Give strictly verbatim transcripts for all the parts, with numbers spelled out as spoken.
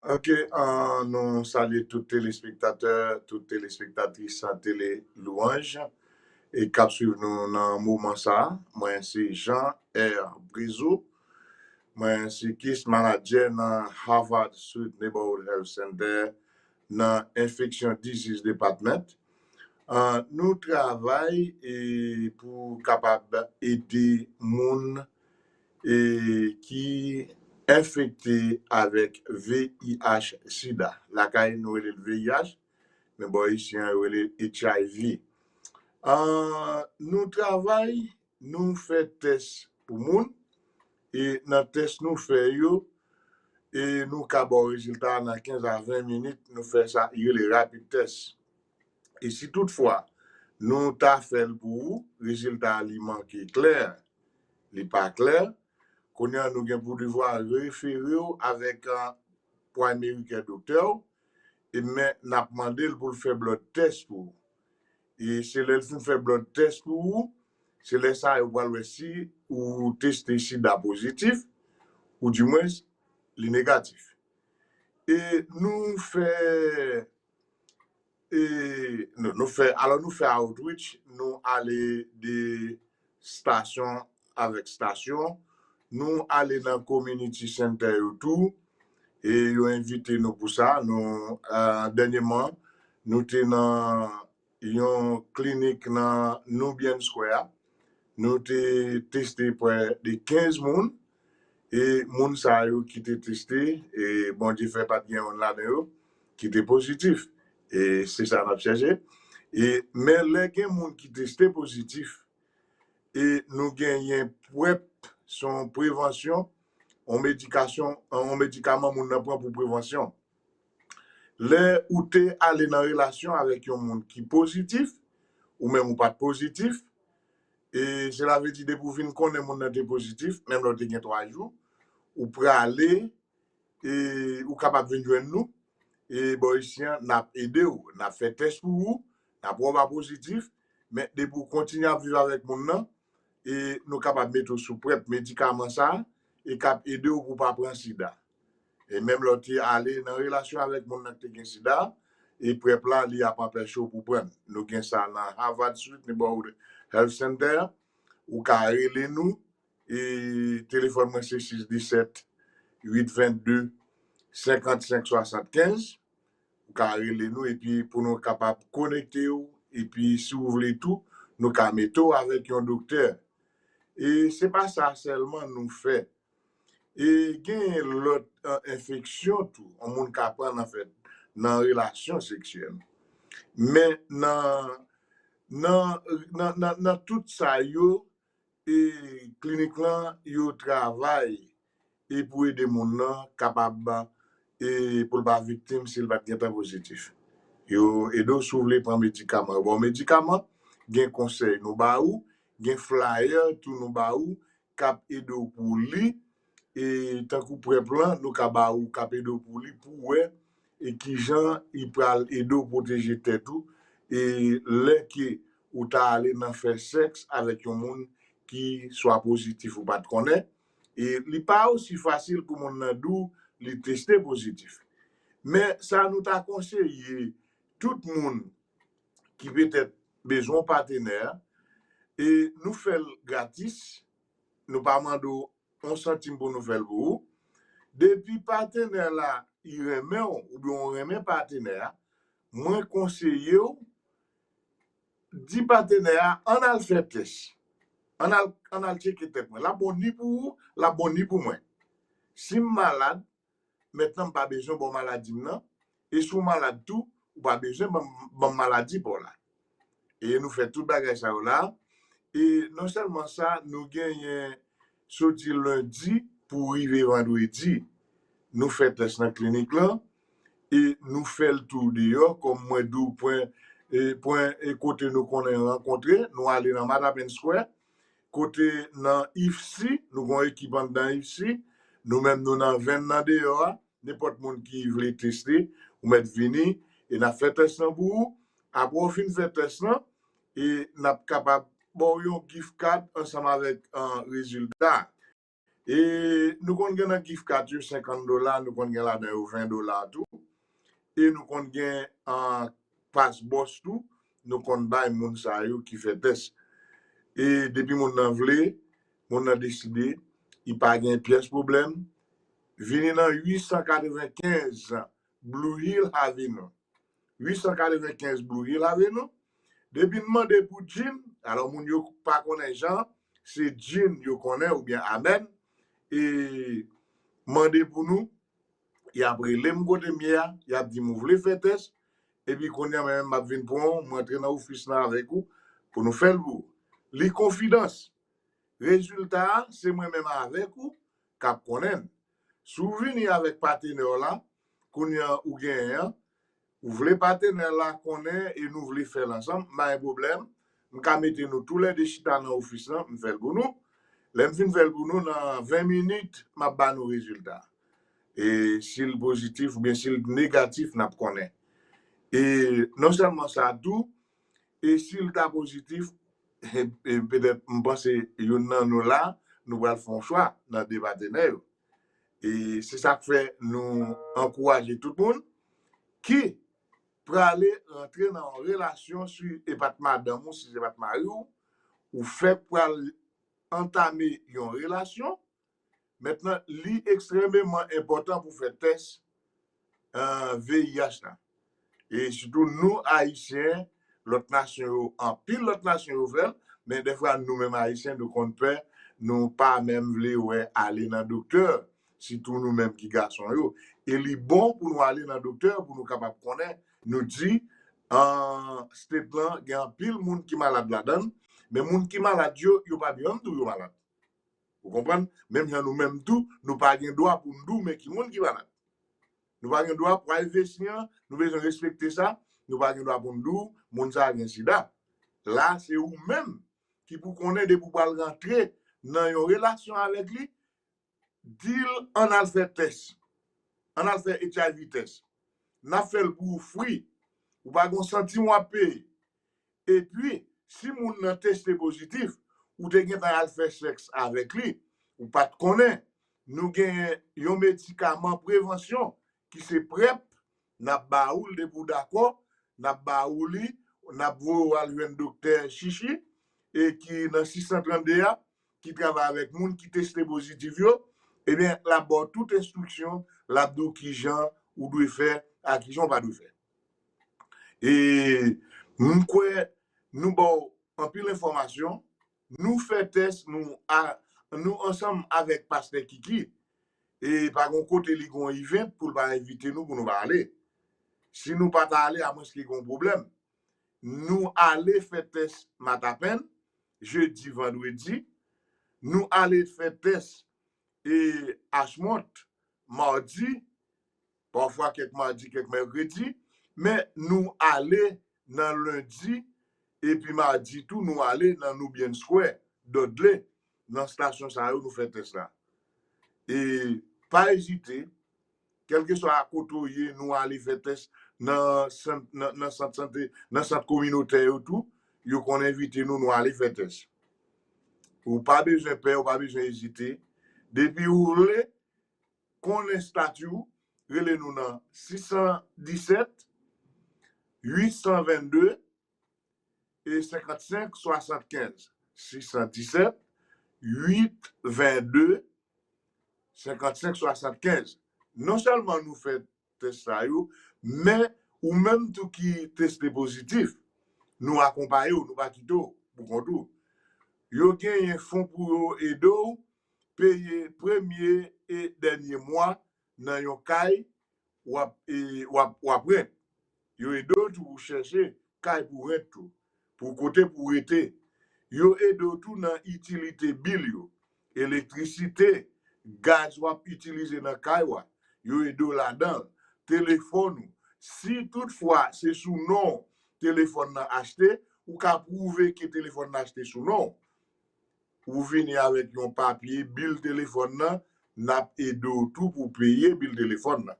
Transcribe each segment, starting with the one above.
Ok, uh, nou salye tout telespektatè, tout telespektatris Tele Louange e k ap swiv nou nan moman sa. Mwen se Jean R. Brizo. Mwen se case manager nan Harvard Street Neighborhood Health Center nan Infection Disease Department. Uh, nou travay e pou kapab ede moun e ki enfekte avèk V I H sida. Lakay nou rele l V I H, men bò isi an yo rele H I V. Uh, nou travay, nou fè tès pou moun, e nan tès nou fè yo, e nou ka ba w rezilta nan kenz a ven minit, nou fè sa, yo rele rapid tès. E si toutfwa nou ta fè l pou ou, rezilta a li manke klè, li pa klè, kounye a nou gen pou devwa refere w avèk uh, primary care doctor, e men n ap mande l pou l fè blood test pou ou. E se lè l fin fè blood test pou ou, se lè sa yo pral wè si ou teste sida pozitif, ou dimwens li negatif. E nou fè e nou, nou fè, alò nou fè outreach, nou ale de stasyon avèk stasyon, nou ale nan community center yo tou, e yo envite nou pou sa. Nou, uh, dènyèman, nou te nan yon klinik nan Nubian Square. Nou te teste prè de kenz moun, e moun sa yo ki te teste, e Bondye fè pa t gen youn ladan yo ki te pozitif. E se sa n ap chèche. E men lè gen moun ki teste pozitif, e nou genyen prèp, se yon prevansyon, yon medikasyon, yon medikaman moun nan pran pou prevansyon. Lè ou te ale nan relasyon avèk yon moun ki pozitif, ou menm ou pa t pozitif, e sela vle di depi w vin konnen moun nan te pozitif, menm lè w te gen twa jou, ou prale, e ou kapab vin jwenn nou, e bò isi an, n ap ede w, n ap fè tès pou ou, n ap wè w pa pozitif, men depi w kontinye ap viv avèk moun nan, e nou kapab mete w sou prèp medikaman sa, e k ap ede w pou w pa pran sida. E menm lè w te ale nan relasyon avèk moun nan ki te gen sida, e prèp la, li ap anpeche w pou pran. Nou gen sa nan Harvard Street Neighborhood Health Center. Ou ka rele nou, e telefòn mwen se sis disèt uit vennde senkannsenk swasannkenz. Ou ka rele nou, epi pou nou kapab konekte w, epi si w vle tou, nou ka mete w avèk yon doktè. E se pa sa sèlman nou fè. E gen lòt uh, enfeksyon tou, yon moun ka pran nan fèt, nan relasyon seksyèl. Men nan, nan, nan, nan, nan tout sa yo, e klinik lan, yo travay e pou ede moun nan kapab, e pou l pa viktim si l pa t gentan pozitif. Yo ede w si w vle pran medikaman. Yo ba w medikaman, gen konsèy nou ba ou, gen flyer tou nou ba ou, k ap ede w pou w li, e tankou prèp lan, nou ka ba ou, k ap ede w pou w li, pou w wè, e kijan li pral ede w pwoteje tèt ou, e lè ke ou ta ale nan fè sèks avèk yon moun ki swa pozitif ou pa t konnen, e li pa osi fasil pou moun nan di w li teste pozitif. Men sa nou ta konseye tout moun ki petèt bezwen yon patenè, e nou fè l gratis, nou pa mande w yon santim pou nou fè l pou ou. Depi patenè la li renmen w, oubyen w renmen patenè a, mwen konseye w, di patenè a, ann al fè tès. Ann al, ann al tcheke tèt mwen. L ap bon ni pou ou, l ap bon ni pou mwen. Si m malad, mentnan m pa bezwen ba w maladi m nan. E si w malad tou, ou pa bezwen ban m, ban m maladi pa w la. E nou fè tout bagay sa yo la. E non sèlman sa, nou genyen soti lendi pou rive vandredi, nou fè tès nan klinik lan, e nou fè l tou deyò, kòm mwen di w, pwen, e, pwen, e kote nou konnen rankontre, nou ale nan Matapen Square, kote nan IFSI, nou gen yon ekip anndan IFSI, nou menm nou nan venn nan deyò a, nenpòt moun ki vle teste, ou mèt vini, e n ap fè tès lan pou ou. Apre w fin fè tès lan, e n ap kapab ba w yon gift card ansanm avèk, uh, rezilta. E nou konn gen nan gift card yo senkant dola, nou konn gen ladan yo ven dola tou. E nou konn gen an pas bòs tou, nou konn bay moun sa yo ki fè tès. E depi moun nan vle, moun nan deside, li pa gen pyès pwoblèm, vini nan uit san katrevenkenz Blue Hill Avenue. Uit san katrevenkenz Blue Hill Avenue. Depi n mande pou Jean, alò moun yo pa konnen Jean, se Jean yo konnen oubyen Amèn. E mande pou nou, y ap rele m kote m ye a, y ap di m ou vle fè tès, epi kounye a mwen menm m ap vin pran w, m antre nan ofis lan avèk ou pou nou fè l pou ou. Li konfidans. Rezilta a, se mwen menm avèk ou k ap konnen l. Si w vini avèk patenè w la, kounye a ou genyen an, ou vle patenè w la konnen e nou vle fè l ansanm, m pa gen pwoblèm. M ka mete nou toulède chita nan ofis lan, m fè l pou nou. Lè m fin fè l pou nou, nan ven minit, m ap ba nou rezilta. E si l pozitif oubyen si l negatif, n ap konnen. E non sèlman sa tou, e si l ta pozitif, e, e petèt m panse youn nan nou la, nou pral fè yon chwa nan de patenè yo. E se sa k fè nou ankouraje tout moun ki prale rantre nan yon relasyon, si e pa t madanm ou, si se pa t mari w, ou fèk pral antame yon relasyon. Mentnan, li ekstrèmeman enpòtan pou fè tès eh, V I H la. E sitou nou Ayisyen, lòt nasyon yo, anpil lòt nasyon yo fè l, men dèfwa nou menm Ayisyen, nou konn pè, nou pa menm vle wè ale nan doktè, sitou nou menm ki gason yo. E li bon pou nou ale nan doktè, pou nou kapab konnen, nou di, an state lan, gen anpil moun ki malad ladan l, men moun ki malad yo, yo pa menm tou yo malad. Ou konprann? Menm jan nou menm tou, nou pa gen dwa pou n di w men ki moun ki malad. Nou pa gen dwa, privacy an, nou bezwen respekte sa, nou pa gen dwa pou n di w moun sa a gen sida. La, se ou menm ki pou konnen depi w pral rantre nan yon relasyon avèk li, di l ann al fè tès. Ann al fè H I V tès. N ap fè l pou ou free. Ou pa gen yon santim w ap peye. Epi, si moun nan teste pozitif, ou te gentan al fè sèks avèk li, ou pa t konnen, nou gen yon medikaman prevansyon ki se prèp, n ap ba ou l depi w dakò, n ap ba ou li, n ap voye w al jwenn doktè Chichi, e ki nan sis san trannde a, ki travay avèk moun ki teste pozitif yo, ebyen, l ap ba w tout enstriksyon, l ap di w kijan ou dwe fè, ak kijan w pa dwe fè. E m kwè nou ba w anpil enfòmasyon, nou fè tès, nou, a, nou ansanm avèk pastè Kiki, e pa gen kote li gen yon event pou l pa envite nou pou nou pa ale. Si nou pa ta ale, amwenske gen yon pwoblèm. Nou ale fè tès Matapenn, jedi, vandredi. Nou ale fè tès e Ashmont, madi, pafwa kèk madi, kèk mèkredi, men nou ale nan lendi, epi madi tou, nou ale nan Nubian Square, Dudley, nan estasyon sa yo, nou fè tès la. E pa ezite, kèlkeswa kote w ye, nou ale fè tès nan sant, nan, nan sant sante, nan sant kominotè yo tou, yo konn envite nou, nou ale fè tès. Ou pa bezwen pè, ou pa bezwen ezite. Depi ou vle konnen estati w, rele nou nan sis san disèt, uit san vennde, e senkannsenk swasannkenz. Sis san disèt, uit vennde, senkannsenk swasannkenz. Non sèlman nou fè tès sa yo, men ou menm tou ki teste pozitif, nou akonpaye w, nou pa kite w pou kont ou. Yo genyen fon pou yo ede w peye premye e dènye mwa nan yon kay w ap, e, w ap, w ap rent. Yo ede w tou pou chèche kay pou rent tou, pou kote pou rete. Yo ede w tou nan itilite bil yo, elektrisite, gaz w ap itilize nan kay w a. Yo ede w ladan l. Telefòn ou. Si toutfwa se sou non w telefòn nan achte, ou ka pwouve ke telefòn nan achte sou non w. Ou vini avèk yon papye, bil telefòn nan, n ap ede w tou pou peye bil telefòn nan.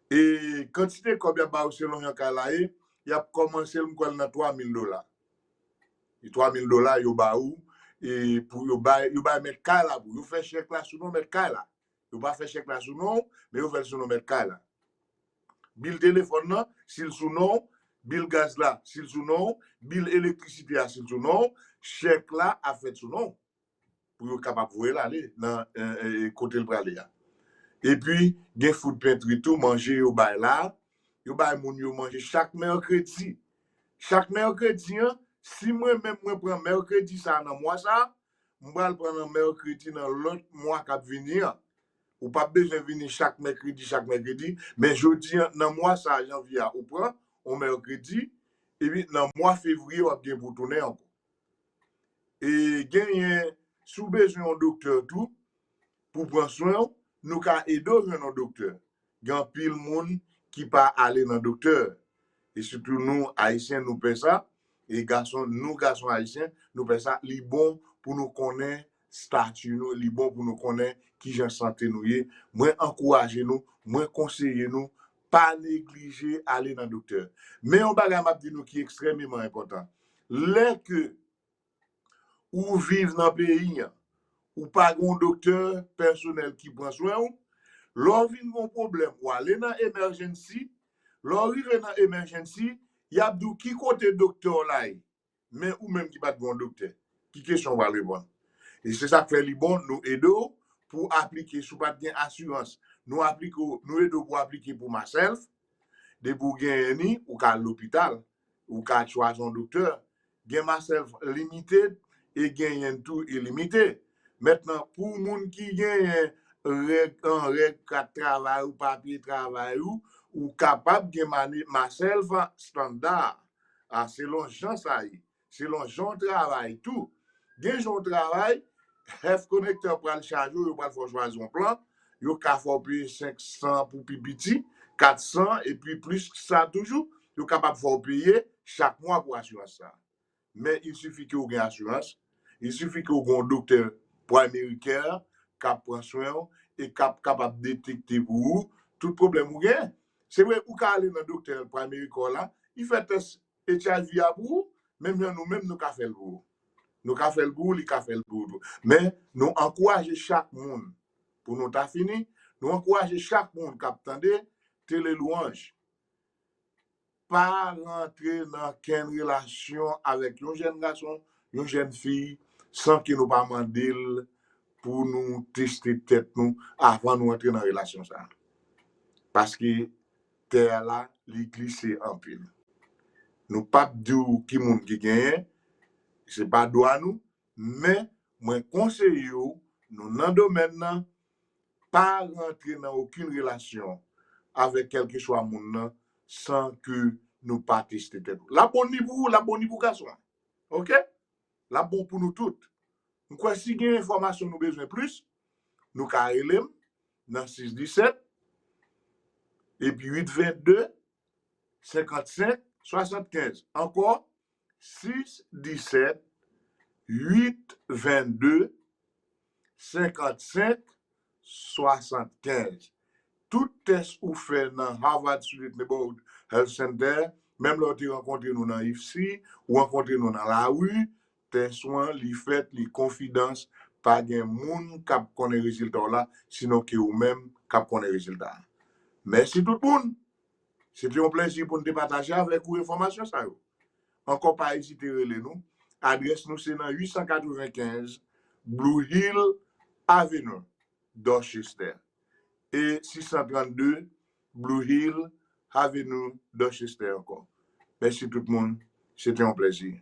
E kantite kòb y ap ba w selon jan kay la ye, y ap kòmanse l, m kwè l nan twa mil dola. E twa mil dola yo ba ou, e pou yo bay, yo bay mèt kay la pou yo fè chèk la sou non mèt kay la. Yo pa fè chèk la sou non, men yo fè l sou non mèt kay la. Bil telefòn nan, si l sou non, bil gaz la, si l sou non, bil elektrisite a, si l sou non, chèk la ap fèt sou non. Pou yo kapab voye l ale nan kote l prale a. Epi, gen food pantry tou, manje yo bay la. Yo bay moun yo manje chak mèkredi. Chak mèkredi an, si mwen menm mwen pran mèkredi sa nan mwa sa, m pral pran nan mèkredi nan lòt mwa k ap vini an. Ou p ap bezwen vini chak mèkredi, chak mèkredi, men jodi an, nan mwa sa, janvye a, ou pran yon mèkredi, epi nan mwa fevriye, w ap gen pou tounen ankò. E genyen, si w bezwen yon doktè tou, pou pran swen w, nou ka ede w jwenn yon doktè. Gen anpil moun ki pa ale nan doktè. E sitou nou, Ayisyen, nou pè sa. E gason, nou, gason ayisyen, nou pè sa. Li bon pou nou konnen stati nou, li bon pou nou konnen kijan sante nou ye. Mwen ankouraje nou, mwen konseye nou, pa neglije ale nan doktè. Men yon bagay m ap di nou ki ekstrèmeman enpòtan. Lè ke ou viv nan peyi an, ou pa gen yon doktè pèsonèl ki pran swen w, lè w vin gen yon pwoblèm, ou ale nan emergency, lè w rive nan emergency, y ap di w ki kote doktè w la ye. Men ou menm ki pa t gen yon doktè, ki kesyon w pral reponn? E se sa k fè li bon, nou ede w pou w aplike, si w pa t gen asirans, nou aplike w, nou ede w pou w aplike pou myself, depi w genyen ni, ou ka al lopital, ou ka chwazi yon doktè. Gen myself limited e genyen tou ilimite. Mentnan, pou moun ki genyen règ an règ, kat travay ou, papye travay ou, ou kapab gen myself standard. A, selon jan sa ye. Selon jan w travay tou. Gen jan w travay, health connector pral chaje w, yo pral fè w chwazi yon plan, yo ka fè w peye senk san pou pi piti, kat san, epi plis sa toujou, yo kapab fè w peye chak mwa pou asirans sa. Men il sifi ke w gen asirans, il sifi ke w gen yon doktè primary care k ap pran swen w e k ap kapab detekte pou ou tout pwoblèm ou gen. Se vre, ou ka ale nan doktè primary care la, li fè tès H I V a pou ou, menm jan nou menm nou ka fè l pou ou. Nou ka fè l pou ou, li ka fè l pou ou tou. Men nou ankouraje chak moun, pou nou ta fini, nou ankouraje chak moun k ap tande Tele Lwanj, pa rantre nan kenn relasyon avèk yon jèn gason, yon jèn fi, san ke nou pa mande l pou nou teste tèt nou avan nou antre nan relasyon sa. Paske tè a la, li glise anpil. Nou p ap di w ki moun ki genyen, se pa dwa nou, men mwen konseye w, nou nan domèn nan, pa rantre nan okenn relasyon avèk kèlkeswa moun nan san ke nou pa teste tèt nou. L ap bon ni pou ou, l ap bon ni pou gason an. Oke? L ap bon pou nou tout. M kwè si gen enfòmasyon nou bezwen plis, nou ka rele m nan sis disèt, epi uit vennde, senkannsenk swasannkenz. Ankò, sis disèt, uit vennde, senkannsenk swasannkenz. Tout tès ou fè nan Harvard Student Neighborhood Health Center, menm lè w te rankontre nou nan IFSI, ou rankontre nou nan lari, tès ou an, li fèt, li konfidans, pa gen moun k ap konnen rezilta w la, sinon ke ou menm k ap konnen rezilta a. Mèsi tout moun. Se te yon plèzi pou n te pataje avèk ou enfòmasyon sa yo. Ankò, pa ezite rele nou. Adrès nou se nan uit san katrevenkenz Blue Hill Avenue, Dorchester. E sis san trannde Blue Hill Avenue, Dorchester ankò. Mèsi tout moun. Se te yon plèzi.